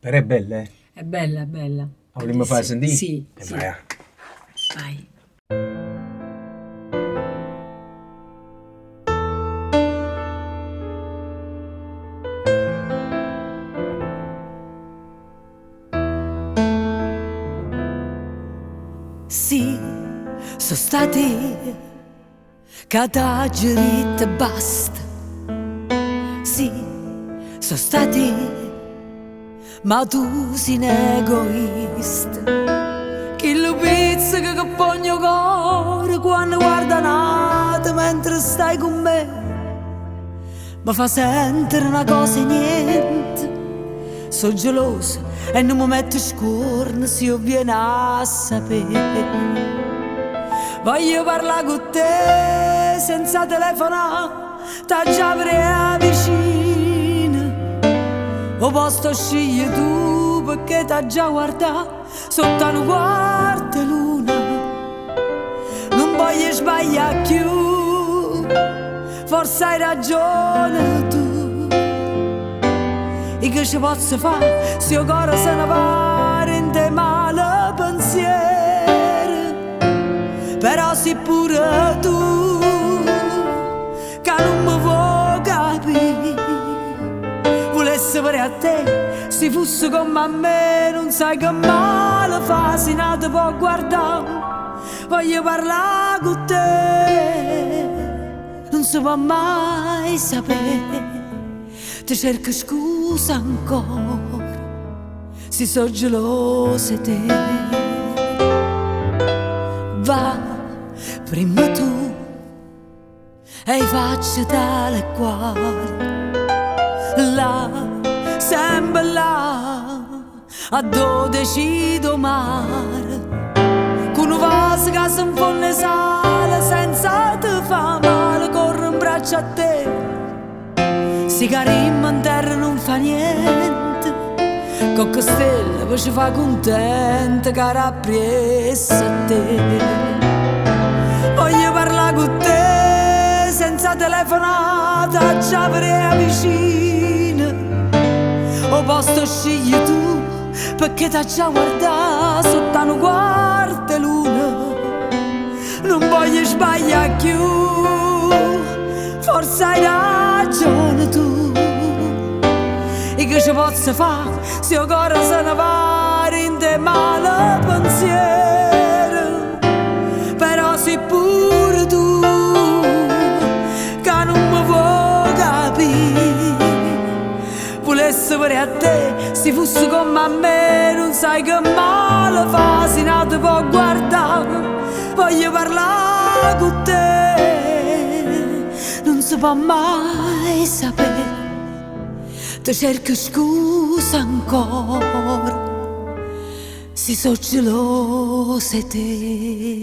Però è bella, eh? È bella, è bella. 'A vulimm fa sentì? Sì, E sì. vai ja. Vai. Sì, so' stat' ij ca t'aggio ditt basta. Sì, so' stat' ij, ma tu si' n'egoista. Chillu pizzico che pogne 'o core quanno guarda n'ato mentre stai cu me, me fa sentere na cosa 'e niente. So' gelosa e nun me metto scuorno si 'o viene a sapè. Voglio parlà cu te senza telefonà, t'aggia verè 'a vicino. 'O posto 'o scigli tu pecchè t'aggia guardà sotto a nu quarto 'e luna. Nun voglio sbaglià cchiù, forse hai ragione tu. E che ce pozzo fa si 'o core se ne va dint' 'e male pensier. Però si pure tu ca nun me vuò capì. Vulesse verè a te si fusse comm' a me, nun sai che male fa si n'ato po' guardà. Voglio parlà cu te, nun se po' mai sapè. Te cerco scusa ancora si so' gelosa 'e te. Va, primma tu e i' faccio tale e quale. Là, sempe là, addò decide 'o mare. Cu nu vaso ca se 'nfonne 'e sale senza te fa male, corro 'mbraccio a te. Si carimmo 'nterra nun fa niente, cocche stella pe' ce fa cuntente care appriesso a te. Voglio parlà cu te senza telefonà, t'aggia verè 'a vicino. 'O posto 'o scigli tu pecchè t'aggia guardà sotto a nu quarto 'e luna. Nun voglio sbaglià cchiù, forse hai ragione tu. E che ce pozzo fa si 'o core se ne va dint' 'e male pensier. Però si pure tu ca nun me vuò capì. Vulesse verè a te si fusse comm' a me, nun sai che male fa si n'ato po' guardà. Voglio parlà cu te, nun se po' mai sapè. Te cerco scusa ancora si so' gelosa 'e te.